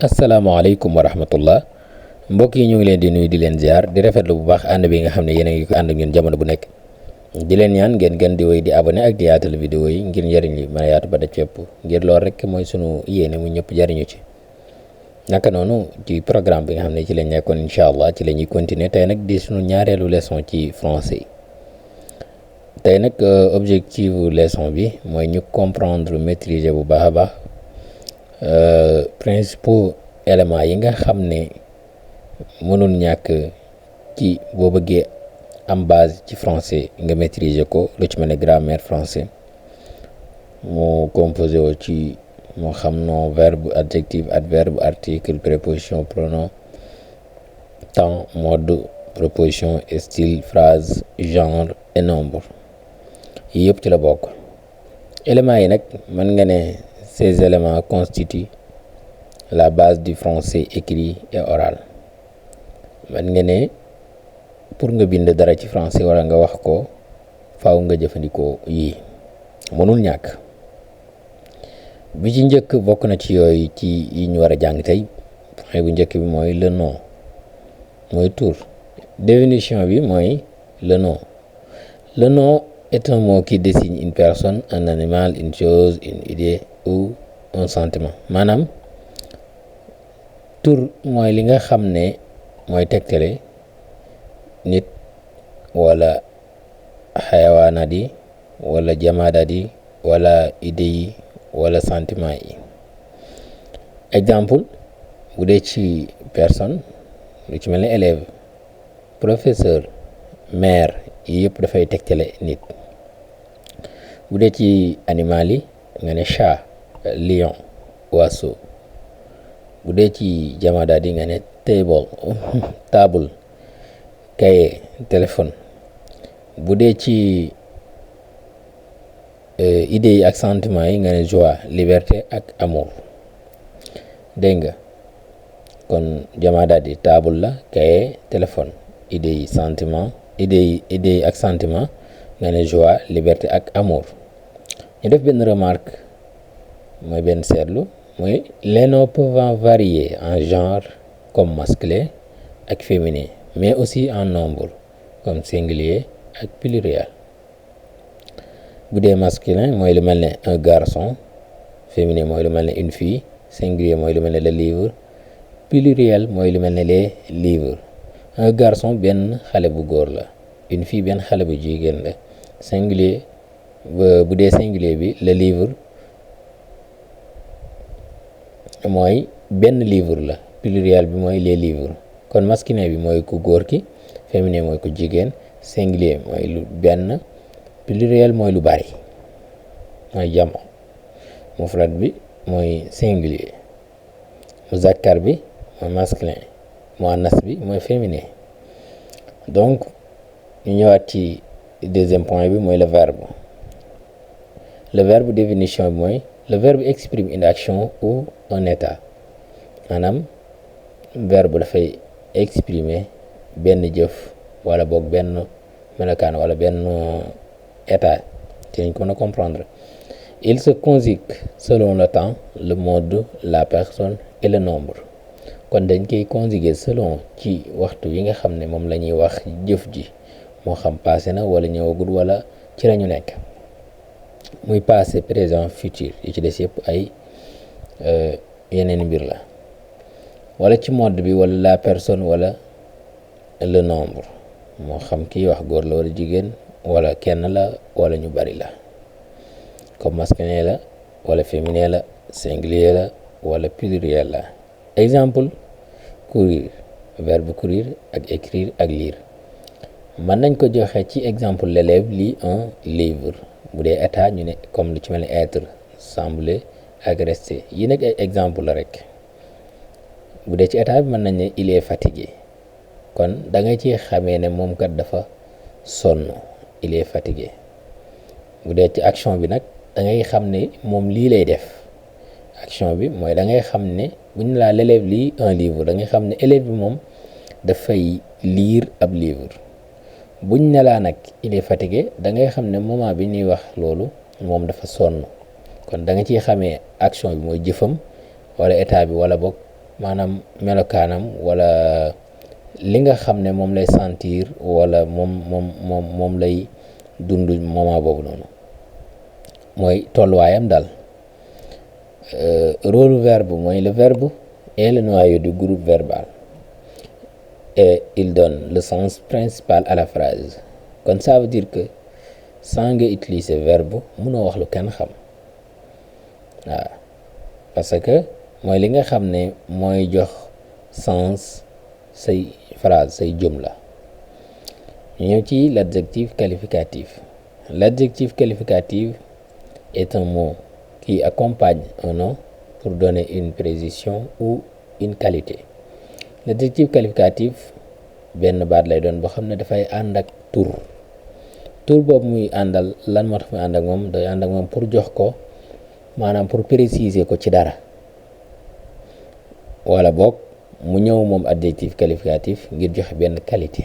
asalaamaaleykum wa rahmatullah mbokk yi ñu ngi leen di nuyu di leen ziar di rafetlu bu baax ànd bi nga xam ne yéen a ngi ko ànd ak ñun jamono bu nekk di leen ñaan ngeen gën di wéy di abonné ak di yaatal vidéo yi ngir njëriñ li mën a yaatu ba daj fépp ngir loolu rek mooy sunu yéene mu ñëpp jariñu ci naka noonu ci programme bi nga xam ne ci lañ nekkoon incha allah ci la ñuy continuer tey nag di sunu ñaareelu leçon ci français tey nag objectif leçon bi mooy ñu comprendre maîtriser bu baax a baax principaux éléments yi nga xam ne mënul ñàkk ci boo bëggee am base ci français nga maîtriser ko lu ci mel ne grammaire français mu composé woo ci moo xam nom verbe adjectif adverbe article préposition pronom temps mode proposition style phrase genre et nombre yi yëpp ci la bokk éléments yi nag mën nga ne ces éléments constituent la base du français écrit et oral man nga ne pour nga bind dara ci français wala nga wax ko faaw nga jëfandikoo yii mënul ñàkk bi ci njëkk bokk na ci yooyu ci yi ñu war a jàng tey point bu njëkk bi mooy le nom mooy tur définition bi mooy le nom est un mot qui désigne une personne, un animal, une chose, une idée ou un sentiment maanaam tur mooy li nga xam ne mooy tegtale nit wala xayawaanaat yi wala jamaadaat yi wala idée yi wala sentiment yi exemple bu dee ci personne lu ci mel ni élève professeur maire yi yëpp dafay tegtale nit bu dee ci animal yi nga ne chat lion oiseau bu dee ci jamaadaat yi nga ne table cahier téléphone bu dee ci idées yi ak sentiments yi nga ne joie liberté ak amour dégg nga kon jamaadaat yi table la cahier téléphone idées yi sentiment idées yi ak sentiment nga ne joie liberté ak amour ñu def benn remarque mooy benn seetlu mooy les noms peuvent varier en genre comme masculin ak féminin mais aussi en nombre comme singulier ak pluriel bu dee masculin mooy lu mel ne un garçon féminin mooy lu mel ne une fille singulier mooy lu mel ne le livre pluriel mooy lu mel ne les livres un garçon benn xale bu góor la une fille benn xale bu jigéen la singulier bu dee singulier bi le livre mooy benn livre la pluriel bi mooy les livres kon masculin bi mooy ku góor ki féminin mooy ku jigéen singulier mooy lu benn pluriel mooy lu bari mooy jamo mufrad bi mooy singulier muzakkar bi mooy masculin muannas bi mooy féminin donc ñu ñëwaat ci deuxième point bi mooy le verbe définition bi mooy le verbe exprime une action ou un état maanaam verbe dafay exprimer benn jëf wala boog benn melokaan wala benn état ci lañ ko mën a comprendre il se conjugue selon le temps le mode la personne et le nombre kon dañ koy conjuguer selon ci waxtu yi nga xam ne moom la ñuy wax jëf ji moo xam passé na wala ñëwagul wala ci lañu nekk muy passé présent futur yi ci des yëpp ay yeneen mbir la wala ci mode bi wala la personne wala le nombre moo xam kii wax góor la wala jigéen wala kenn la wala ñu bari la comme masculin la wala féminin la singulier la wala pluriel la exemple courir verbe courir ak écrire ak lire mën nañ ko joxe ci exemple l'élève lit un livre bu dee état ñu ne comme lu ci mel ni être sembler ak rester yi nag ay exemple la rek bu dee ci état bi mën nañ ne il est fatigué kon da nga ci xamee ne moom kat dafa sonn il est fatigué bu dee ci action bi nag da ngay xam ne moom lii lay def action bi mooy da ngay xam ne bu ñu laa l'élève lit un livre da ngay xam ne élève bi moom dafay lire ab livre buñ ne laa nag il est fatigué da ngay xam ne moment bi ñuy wax loolu moom dafa sonn kon da nga ciy xamee action bi mooy jëfam wala état bi wala boog maanaam melokaanam wala li nga xam ne moom lay sentir wala moom lay dund moment boobu noonu mooy tolluwaayam daal. Rôle verbe mooy le verbe est le noyau du groupe verbal et il donne le sens principal à la phrase. kon ça veut dire que sans nga utiliser verbe mënoo wax lu kenn xam waaw parce que mooy li nga xam ne mooy jox sens say phrase say jumla. ñu ñëw ci l'adjectif qualificatif. L'adjectif qualificatif est un mot qui accompagne un nom pour donner une précision ou une qualité. L'adjectif qualificatif benn baat lay doon boo xam ne dafay ànd ak tur boobu muy àndal lan moo tax muy ànd ak moom day ànd ak moom pour jox ko maanaam pour préciser ko ci dara wala boog mu ñëw moom adjectif qualificatif ngir joxe benn qualité.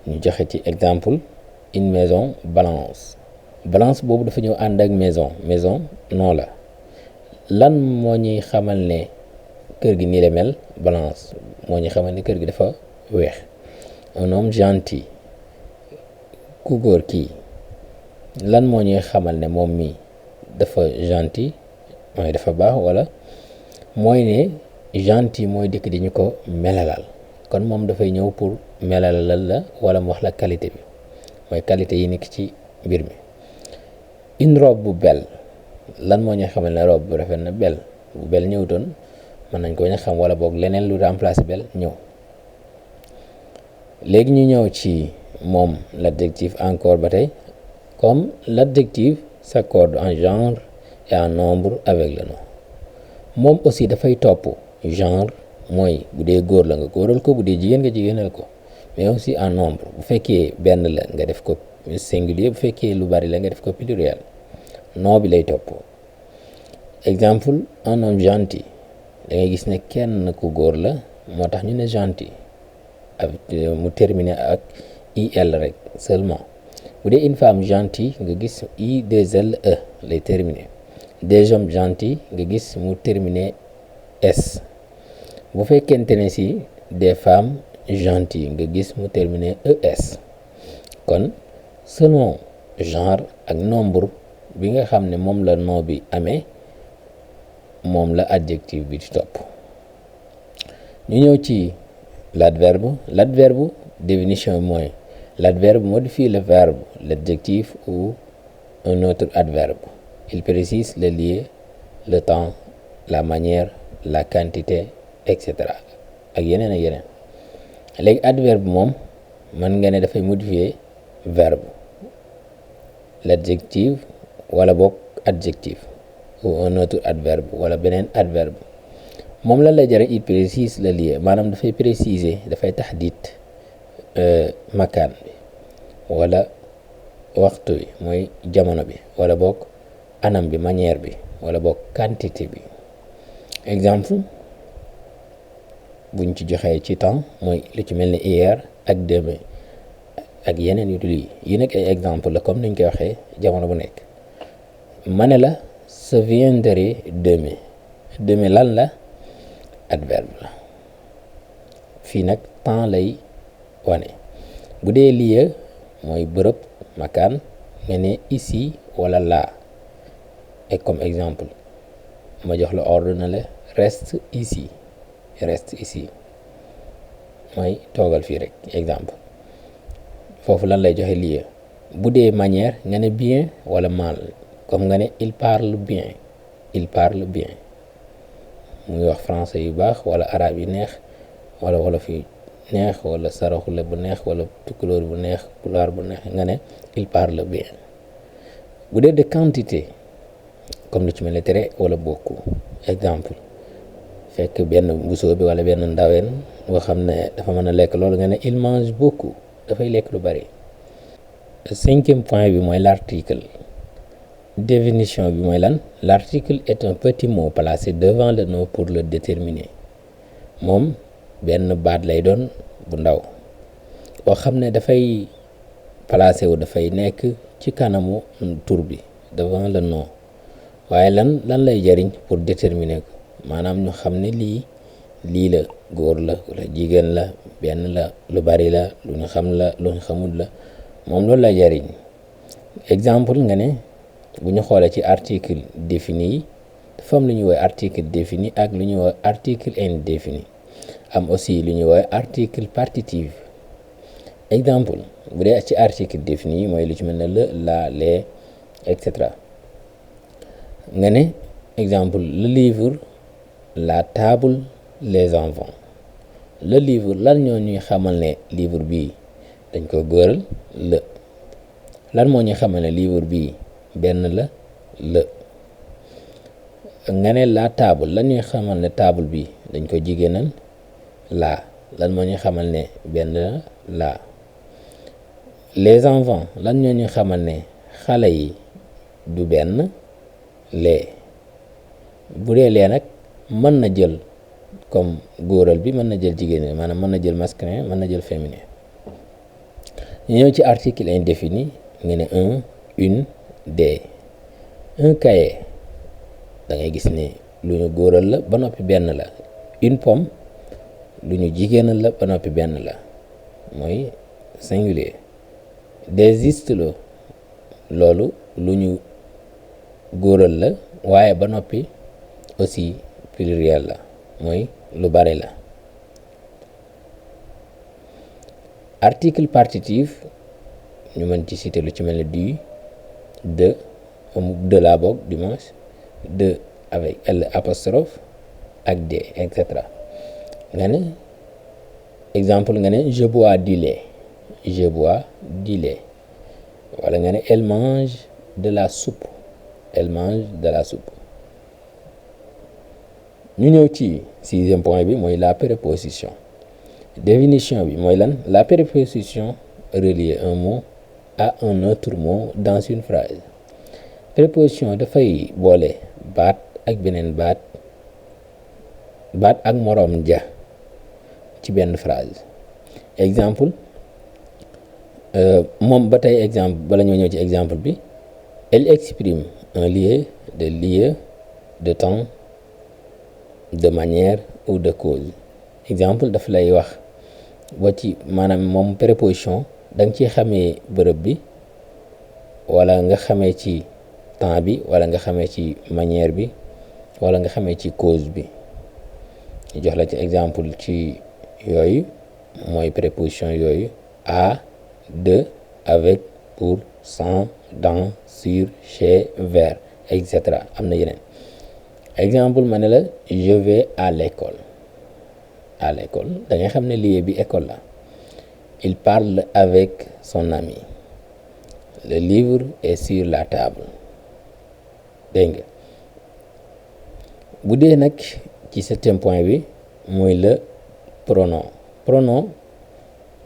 ñu joxe ci exemple une maison blanche. Blanche boobu dafa ñëw ànd ak maison non la lan moo ñuy xamal ne kër gi nii la mel. Blanche moo ñuy xamal ne kër gi dafa weex. Un homme gentil ku góor kii lan moo ñuy xamal ne moom mi dafa gentil mooy dafa baax wala mooy ne gentil mooy dikk di ñu ko melalal kon moom dafay ñëw pour melalal la wala mu wax la qualité bi mooy qualité yi nekk ci mbir mi. Une robe bu belle lan moo ñu xamal ne robe bu rafet na belle bu belle ñëwutoon mën nañ ko ñu xam wala boog leneen lu remplacer belle ñëw. léegi ñu ñëw ci moom l'adjectif encore ba tey comme l'adjectif s'accorde en genre et en nombre avec le nom. moom aussi dafay topp genre mooy bu dee góor la nga góoral ko bu dee jigéen nga jigéenal ko mais aussi en nombre bu fekkee benn la nga def ko singulier bu fekkee lu bari la nga def ko pluriel nom bi lay topp. Exemple un homme gentil da ngay gis ne kenn ku góor la moo tax ñu ne gentil mu terminer ak il rek seulement. bu dee une femme gentille nga gis I2LE lay terminer. des hommes gentils nga gis mu terminer S. bu fekkente ne si des femmes gentilles nga gis mu terminer ES. kon selon genre ak nombre bi nga xam ne moom la nom bi amee moom la adjectif bi di topp. ñu ñëw ci l'adverbe définition mooy l'adverbe modifie le verbe, l'adjectif ou un autre adverbe. Il précise le lieu, le temps, la manière, la quantité, etc. ak yeneen. léegi adverbe moom mën nga ne dafay modifier verbe, l'adjectif wala boog adjectif ou un autre adverbe wala beneen adverbe. moom lan lay jëriñ il précise le lieu maanaam dafay préciser dafay taxdiit makaan bi wala waxtu bi mooy jamono bi wala boog anam bi manière bi wala boog quantité bi. exemple buñ ci joxee ci temps mooy lu ci mel ni hier ak demain ak yeneen yu dul yi nag ay exemple la comme niñ koy waxee jamono bu nekk. ma ne la je viendrai demain lan la adverbe la fii nag temps lay wane. bu dee lieu mooy bërëb makaan nga ne ici wala là. et comme exemple ma jox la ordre na la reste ici mooy toogal fii rek exemple foofu lan lay joxe lieu. bu dee manière nga ne bien wala mal comme nga ne il parle bien muy wax français yu baax wala arabe yi neex wala wolof yi neex wala saraxule bu neex wala tukulóor bu neex pulaar bu neex nga ne il parle bien. bu dee de quantité comme lu ci mel ne très wala beaucoup exemple fekk benn mbusoo bi wala benn ndaween boo xam ne dafa mën a lekk loolu nga ne il mange beaucoup dafay lekk lu bari. 5e point bi mooy l'article. définition bi mooy lan. l'article est un petit mot placé devant le nom pour le déterminer. moom benn baat lay doon bu ndaw boo xam ne dafay placé wu dafay nekk ci kanamu tur bi devant le nom waaye lan lay jariñ pour déterminer ko maanaam ñu xam ne lii lii la góor la wala jigéen la benn la lu bari la lu ñu xam la lu ñu xamul la moom loolu la jariñ. exemple nga ne bu ñu xoolee ci article défini yi dafa am lu ñuy woowee article défini ak lu ñuy woowee article indéfini, am aussi lu ñuy woowee article partitif. exemple bu dee ci article défini yi mooy lu ci mel ne le, la, les etc. nga ne exemple le livre, la table, les enfants. le livre lan ñoo ñuy xamal ne livre bii dañ ko góoral le. lan moo ñuy xamal ne livre bii benn la le. nga ne la table lan ñuy xamal ne table bi dañ ko jigéenal la. lan moo ñuy xamal ne benn la la. les enfants lan ñoo ñuy xamal ne xale yi du benn les. bu dee lee nag mën na jël comme góoral bi, mën na jël jigéen, maanaam mën na jël masculin, mën na jël féminin. ñu ñëw ci article indéfini nga ne un, une, des. un cahier da ngay gis ne lu ñu góoral la ba noppi benn la. une pomme lu ñu jigéenal la ba noppi benn la, mooy singulier. des stylos loolu lu ñu góoral la waaye ba noppi aussi pluriel la, mooy lu bari la. article partitif ñu mën ci citer lu ci mel ne du, de la boog dimanche, de avec l apostrophe ak des etc. nga ne exemple nga ne je bois du lait, je bois du lait. wala nga ne elle mange de la soupe, elle mange de la soupe. ñu ñëw ci 6e point bi mooy la préposition. définition bi mooy lan? la préposition relie un mot à un autre mot dans une phrase. préposition dafay boole baat ak beneen baat ak moroom ja ci benn phrase. exemple moom ba tey exemple bala ñoo ñëw ci exemple bi, elle exprime un lieu, de temps, de manière ou de cause. exemple daf lay wax ba ci maanaam moom préposition da nga ciy xamee bërëb bi, wala nga xamee ci temps bi, wala nga xamee ci manière bi, wala nga xamee ci cause bi. ñu jox la ci exemple ci yooyu mooy préposition yooyu: à, de, avec, pour, sans, dans, sur, chez, vers, etc. am na yeneen exemple ma ne la je vais à l'école. à l'école da ngay xam ne lieu bi école la. il parle avec son ami. le livre est sur la table. dégg nga bu dee nag ci 7e point bi mooy le pronom. pronom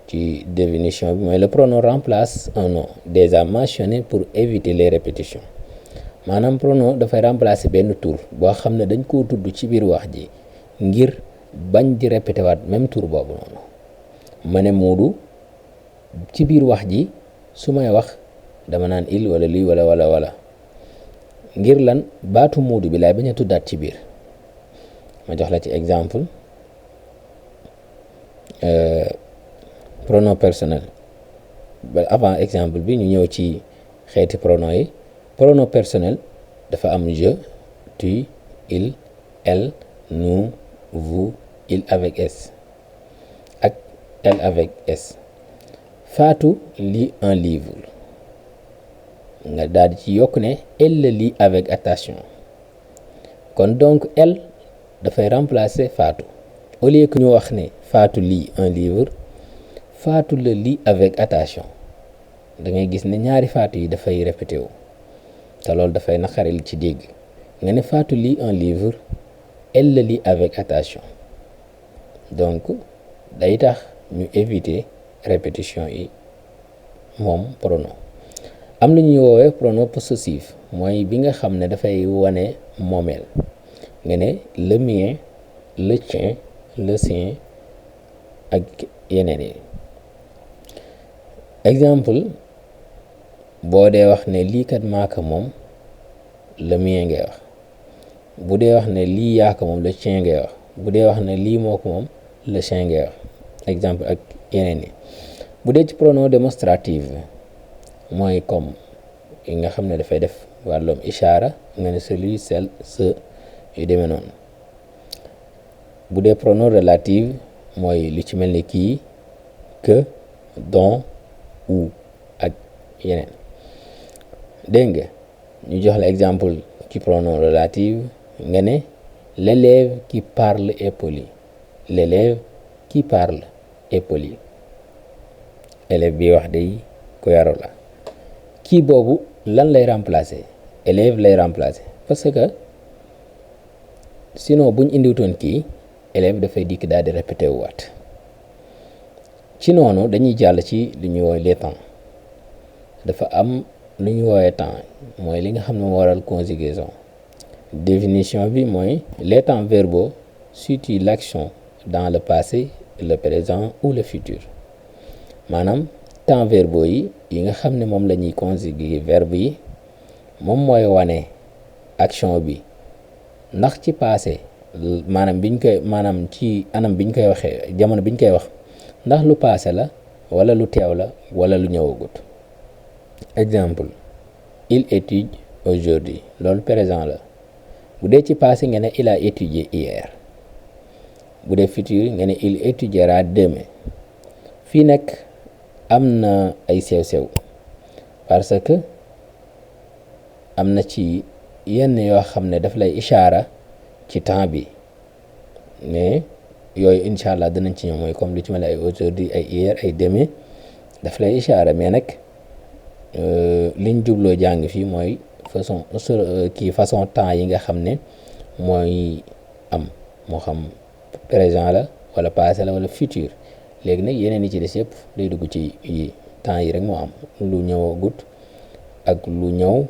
ci définition bi mooy le pronom remplace un nom déjà mentionné pour éviter les répétitions. maanaam pronom dafay remplacer benn tur boo xam ne dañ koo tudd ci biir wax ji ngir bañ di répété waat même tur boobu noonu. ma ne Moodu ci biir wax ji su may wax dama naan il wala lii wala ngir lan? baatu Moodu bi laay bañ a tuddaat ci biir. ma jox la ci exemple pronom personnel. ba avant exemple bi ñu ñëw ci xeeti pronom yi. pronom personnel dafa am je, tu, il, elle, nous, vous, il avec s ak elle avec s. Fatou lit un livre nga daal di ci yokk ne elle le lit avec attention. kon donc elle dafay remplacer Fatou. au lieu que ñu wax ne Fatou lit un livre, Fatou le lit avec attention. da ngay gis ne ñaari Fatou yi dafay répété wu te loolu dafay naqaril ci dégg. nga ne Fatou lit un livre, elle le lit avec attention. donc day tax ñu éviter répétition yi moom pronom. am lu ñuy woowee pronom possessif mooy bi nga xam ne dafay wane moomeel. nga ne le mien, le tien, le sien ak yeneen yi. exemple boo dee wax ne lii kat maaka moom, le mien ngay wax. bu dee wax ne lii yaaka moom, le tien ngay wax. bu dee wax ne lii moo ko moom le chien ngay wax exemple ak yeneen yi. bu dee ci pronom démonstratif mooy comme yi nga xam ne dafay def wàllum ishaara nga ne celui, celle, ce yu demee noonu. bu dee pronom relatif mooy lu ci mel ni kii, que, dont, ou ak yeneen. dégg nga ñu jox la exemple ci pronom relatif nga ne l'élève qui parle est poli. l'élève qui parle est poli. élève bi wax day ku yaru la. kii boobu lan lay remplacer élève lay remplacer parce que sinon buñ indiwutoon kii élève dafay dikk daal di répété wu waat. ci noonu dañuy jàll ci li ñuy woowee les temps. dafa am lu ñu woowee temps mooy li nga xam ne moo waral conjugaison. définition bi mooy les temps verbaux situent l'action dans le passé, le présent ou le futur. maanaam temps verbaux yi nga xam ne moom la ñuy conjuguer verbe yi moom mooy wane action bi ndax ci passé maanaam ci anam biñ koy waxee jamono biñ koy wax ndax lu passé la wala lu teew la wala lu ñëwagut. exemple il étudie aujourd'hui loolu présent la. bu dee ci passé nga ne il a étudié hier. bu dee futur nga ne il étudiera demain. fii nag am na ay sew-sew parce que am na ci yenn yoo xam ne daf lay ishaara ci temps bi mais yooyu incha allah danañ ci ñëw mooy comme lu ci mel ay aujourd'hui ay hier ay demain daf lay ishaara mais nag liñ jubloo jàng fii mooy façon temps yi nga xam ne mooy am moo xam présent la wala passé la wala futur. léegi nag yeneen yi ci des yëpp day dugg ci temps yi rek moo am lu ñëwagut ak lu ñëw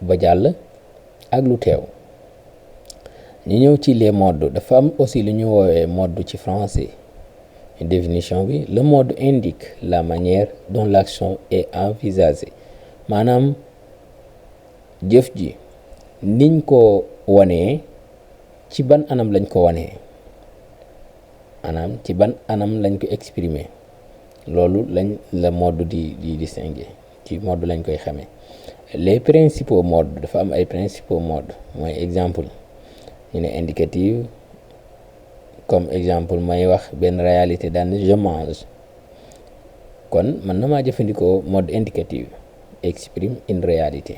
ba jàll ak lu teew. ñu ñëw ci les modes dafa am aussi lu ñu woowee mode ci français. définition bi le mode indique la manière dont l'action est envisagée. maanaam jëf ji niñ ko wanee ci ban anam lañ ko wanee maanaam ci ban anam lañ ko exprimer loolu lañ la mode di distinguer ci mode lañ koy xamee. les principaux modes dafa am ay principaux modes mooy exemple ñu ne indicatif comme exemple may wax benn réalité daan je mange kon man na maa jëfandikoo mode indicatif exprime une réalité.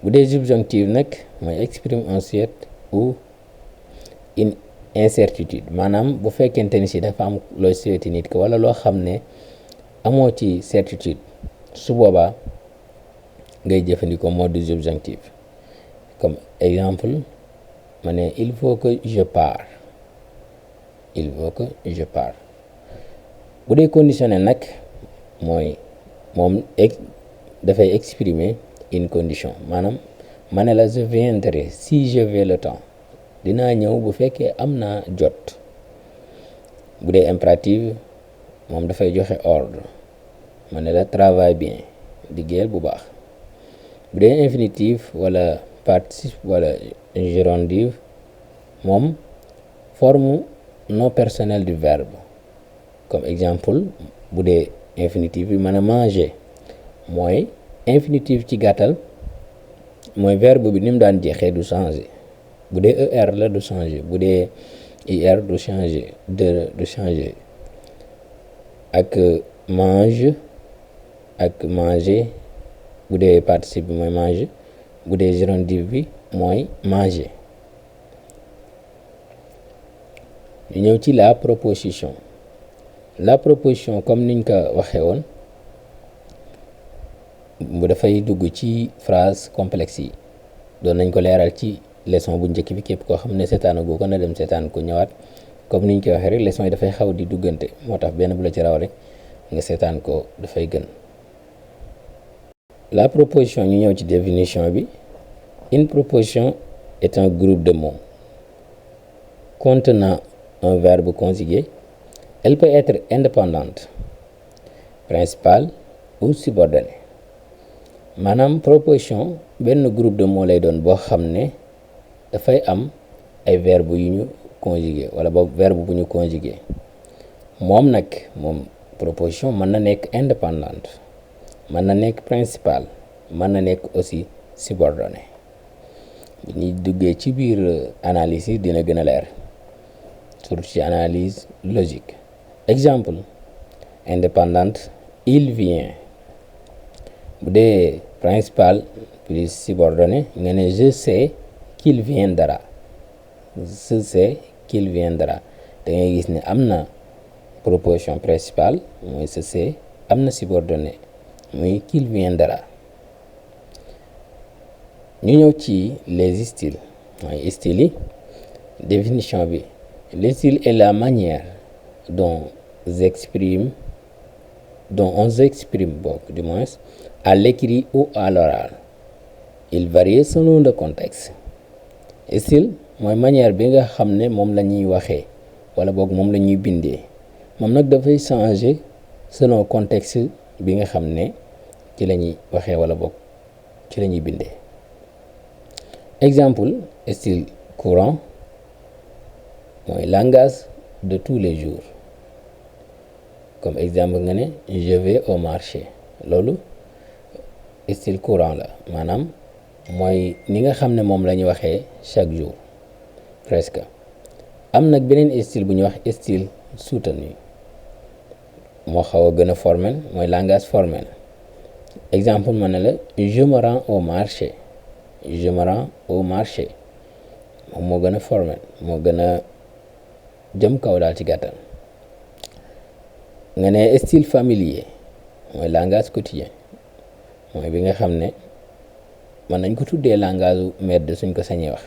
bu dee subjonctif nag mooy exprime un souhait ou une incertitude maanaam bu fekkente ni si dafa am looy souhaité nit ko wala loo xam ne amoo ci certitude su boobaa ngay jëfandikoo mode subjonctif. comme exemple ma ne il faut que je pars. il faut que je pars. bu dee conditionnel nag mooy moom dafay exprimer une condition maanaam ma ne la je viendrai si j'ai le temps dinaa ñëw bu fekkee am naa jot. bu dee impératif moom dafay joxe ordre ma ne la travaille bien liggéeyal bu baax. bu dee infinitif wala participe wala gérondif moom forme non personnel du verbe. comme exemple bu dee infinitif bi mën a manger mooy infinitif ci gàttal mooy verbe bi ni mu daan jeexee du changer. bu dee er la du changer bu dee ir du changer du changer ak mange ak manger bu dee participe bi mooy manger bu dee gérondif bi mooy manger. ñu ñëw ci la proposition. la proposition comme niñ ko waxee woon bu dafay dugg ci phrase complexe yi doon nañ ko leeral ci leçon bu njëkk bi képp koo xam ne seetaanagoo ko na dem seetaan ko ñëwaat comme niñ koy waxee rek leçon yi dafay xaw di duggante moo tax benn bu la ci raw rek nga seetaan ko dafay gën. la proposition ñu ñëw ci définition bi. une proposition est un groupe de mots contenant un verbe conjugué. Elle peut être indépendante, principale ou subordonnée. maanaam proposition benn groupe de mots lay doon boo xam ne dafay am ay verbes yu ñu conjugué wala boog verbe bu ñu conjugué moom nag moom proposition mën na nekk indépendante mën na nekk principale mën na nekk aussi subordonnée bu ñuy duggee ci biir analyse yi dina gën a leer surtout ci analyse logique. Exemple indépendante il vient bu dee principal plus subordonné nga ne je sais qu'il viendra je sais qu'il viendra da ngay gis ne am na proposition principale mooy je sais am na subordonné muy qu'il viendra. ñu ñëw ci les styles mooy styles yi définition bi le style est la manière dont on s'exprime bokk du moins à l'écrit ou à l'oral. Il varie selon le contexte. Style mooy manière bi nga xam ne moom la ñuy waxee wala boog moom la ñuy bindee moom nag dafay changer selon contexte bi nga xam ne ci la ñuy waxee wala boog ci la ñuy bindee. Exemple style courant mooy langage de tous les jours comme exemple nga ne je vais au marché loolu style courant la maanaam mooy ni nga xam ne moom la ñu waxee chaque jour presque. am nag beneen style bu ñuy wax style soutenu moo xaw a gën a formel mooy langage formel exemple ma ne la je me rends au marché je me rends au marché moom moo gën a formel moo gën a jëm kaw daal ci gàttal. nga ne style familier mooy langage quotidien mooy bi nga xam ne mën nañ ko tuddee langage mbedd suñ ko sañee wax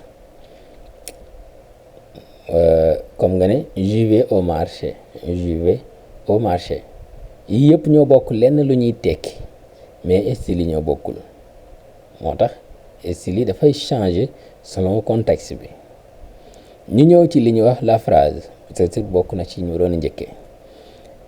comme nga ne j'y vais au marché j'y vais au marché yii yëpp ñoo bokk lenn lu ñuy tekki mais style yi ñoo bokkul moo tax style yi dafay changer selon contexte bi. ñu ñëw ci li ñuy wax la phrase peut-être bokk na ci ñu doon njëkkee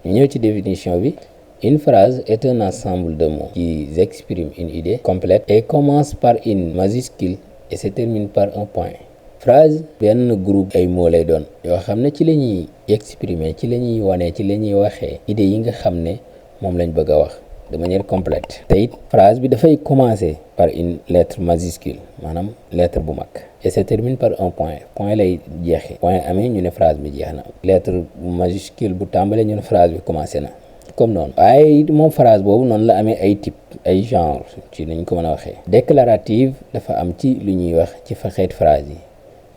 ñu ñëw ci définition bi. Une phrase est un ensemble de mots qui expriment une idée complète et commence par une majuscule et se termine par un point. Phrase benn groupe ay mots lay doon yoo xam ne ci la ñuy exprimer ci la ñuy wane ci la ñuy waxee idée yi nga xam ne moom lañ bëgg a wax de manière complète. te it phrase bi dafay commencer par une lettre majuscule maanaam lettre bu mag et se termine par un point point lay jeexee point amee ñu ne phrase bi jeex na lettre majuscule bu tàmbalee ñu ne phrase bi commencé na. comme noonu waaye moom phrase boobu noonu la amee ay type ay genre ci nañ ko mën a waxee. déclarative dafa am ci lu ñuy wax ci fa xeet phrase yi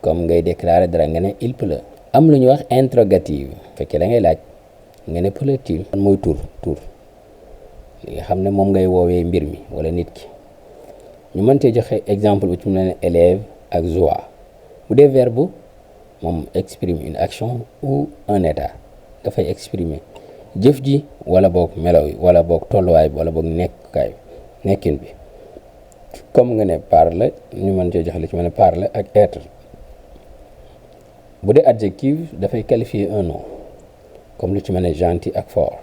comme ngay déclarer dara nga ne il pleut. am lu ñuy wax interrogative fekkee da ngay laaj nga ne pleut-il. mooy tur li nga xam ne moom ngay woowee mbir mi wala nit ki. ñu mën cee joxe exemple bu ci mu ne élève ak joie bu dee verbe moom exprime une action ou un état dafay exprimer jëf ji wala boog melaw yi wala boog tolluwaay bi wala boog nekkin bi comme nga ne parle ñu mën cee joxe li ci mën ne parle ak être. bu dee adjectif dafay qualifier un nom comme lu ci mën ne gentil ak fort.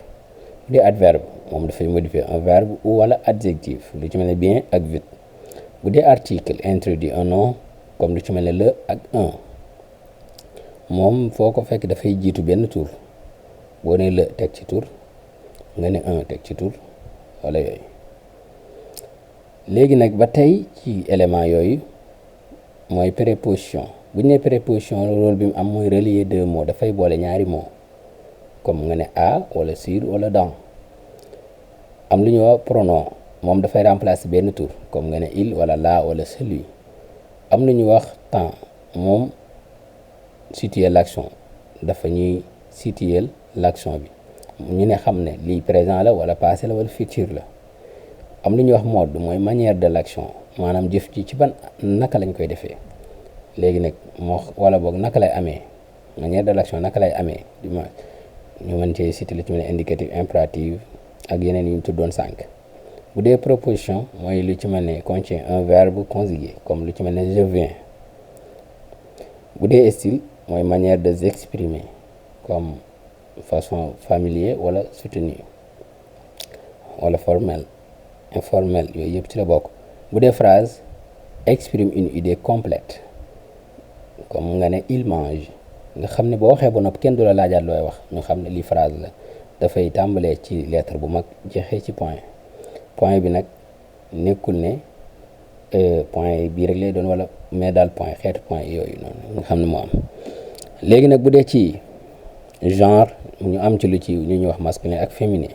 bu dee adverbe moom dafay modifier un verbe ou wala adjectif lu ci mel ne bien ak vite. bu dee article introduit un nom comme lu ci mel ne le ak un moom foo ko fekk dafay jiitu benn tur boo ne le teg ci tur nga ne un teg ci tur wala yooyu. léegi nag ba tey ci élément yooyu mooy préposition bu ñu ne préposition rôle bi mu am mooy relier deux mots dafay boole ñaari mots comme nga ne à wala sur wala dans. am lu ñuy wax pronom moom dafay remplacer benn tur comme nga ne il wala la wala celui. am lu ñuy wax temps moom situer l'action dafa ñuy situer l'action bi ñu ne xam ne lii présent la wala passé la wala futur la. am lu ñuy wax mode mooy manière de l'action maanaam jëf ci ban naka lañ koy defee léegi nag moo wala boog naka lay amee manière de l'action naka lay amee ñu mën cee citer lu ci mel ne indicatif impératif ak yeneen yu ñu tuddoon sànq. bu dee proposition mooy lu ci mel ne contient un verbe conjugué comme lu ci mel ne je viens. bu dee style mooy manière de s'exprimer comme façon familier wala soutenu wala formel informel yooyu yëpp ci la bokk. bu dee phrase exprime une idée complète comme nga ne il mange nga xam ne boo waxee ba nopp kenn du la laajaat looy wax ñu xam ne lii phrase la dafay tàmbalee ci lettre bu mag jeexee ci point bi nag nekkul ne point bii rek lay doon wala mais daal point xeetu point yooyu noonu nga xam ne moo am. léegi nag bu dee ci genre ñu am ci lu ñuy wax masculin ak féminin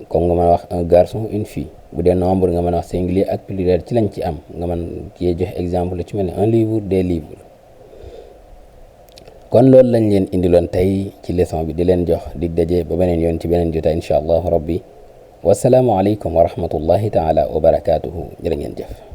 comme nga mën a wax un garçon une fille bu dee nombre nga mën a wax singulier ak pluriel ci lañ ci am nga mën cee joxe exemple lu ci mel ne un livre des livres. kon loolu lañ leen indiloon tey ci leçon bi di leen jox dig daje ba beneen yoon ci beneen jotaay incha allahu rabbi wasalaamu aleykum wa rahmatullahi taala wa barakaatuhu jërë ngeen jëf.